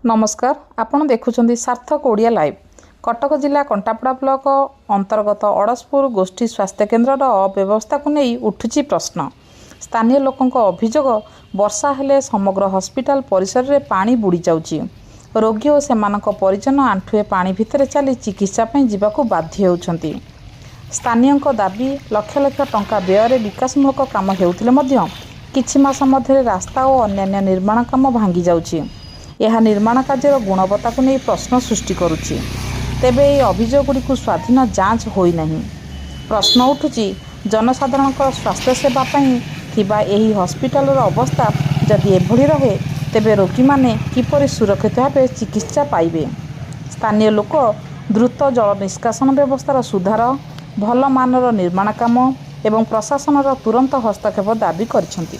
ନମସ୍କାର, ଆପଣ ଦେଖୁଛନ୍ତି ସାର୍ଥକ ଓଡ଼ିଆ ଲାଇଭ୍। କଟକ ଜିଲ୍ଲା କଣ୍ଟାପଡ଼ା ବ୍ଲକ ଅନ୍ତର୍ଗତ ଅଡ଼ଶପୁର ଗୋଷ୍ଠୀ ସ୍ୱାସ୍ଥ୍ୟକେନ୍ଦ୍ରର ଅବ୍ୟବସ୍ଥାକୁ ନେଇ ଉଠୁଛି ପ୍ରଶ୍ନ। ସ୍ଥାନୀୟ ଲୋକଙ୍କ ଅଭିଯୋଗ, ବର୍ଷା ହେଲେ ସମଗ୍ର ହସ୍ପିଟାଲ ପରିସରରେ ପାଣି ବୁଡ଼ି ଯାଉଛି। ରୋଗୀ ଓ ସେମାନଙ୍କ ପରିଜନ ଆଣ୍ଠୁଏ ପାଣି ଭିତରେ ଚାଲି ଚିକିତ୍ସା ପାଇଁ ଯିବାକୁ ବାଧ୍ୟ ହେଉଛନ୍ତି। ସ୍ଥାନୀୟଙ୍କ ଦାବି, ଲକ୍ଷ ଲକ୍ଷ ଟଙ୍କା ବ୍ୟୟରେ ବିକାଶମୂଳକ କାମ ହେଉଥିଲେ ମଧ୍ୟ କିଛି ମାସ ମଧ୍ୟରେ ରାସ୍ତା ଓ ଅନ୍ୟାନ୍ୟ ନିର୍ମାଣ କାମ ଭାଙ୍ଗି ଯାଉଛି। ଏହା ନିର୍ମାଣ କାର୍ଯ୍ୟର ଗୁଣବତ୍ତାକୁ ନେଇ ପ୍ରଶ୍ନ ସୃଷ୍ଟି କରୁଛି। ତେବେ ଏହି ଅଭିଯୋଗଗୁଡ଼ିକୁ ସ୍ୱାଧୀନ ଯାଞ୍ଚ ହୋଇନାହିଁ। ପ୍ରଶ୍ନ ଉଠୁଛି, ଜନସାଧାରଣଙ୍କର ସ୍ୱାସ୍ଥ୍ୟସେବା ପାଇଁ ଥିବା ଏହି ହସ୍ପିଟାଲର ଅବସ୍ଥା ଯଦି ଏଭଳି ରହେ, ତେବେ ରୋଗୀମାନେ କିପରି ସୁରକ୍ଷିତ ଭାବେ ଚିକିତ୍ସା ପାଇବେ? ସ୍ଥାନୀୟ ଲୋକ ଦ୍ରୁତ ଜଳ ନିଷ୍କାସନ ବ୍ୟବସ୍ଥାର ସୁଧାର, ଭଲ ମାନର ନିର୍ମାଣ କାମ ଏବଂ ପ୍ରଶାସନର ତୁରନ୍ତ ହସ୍ତକ୍ଷେପ ଦାବି କରିଛନ୍ତି।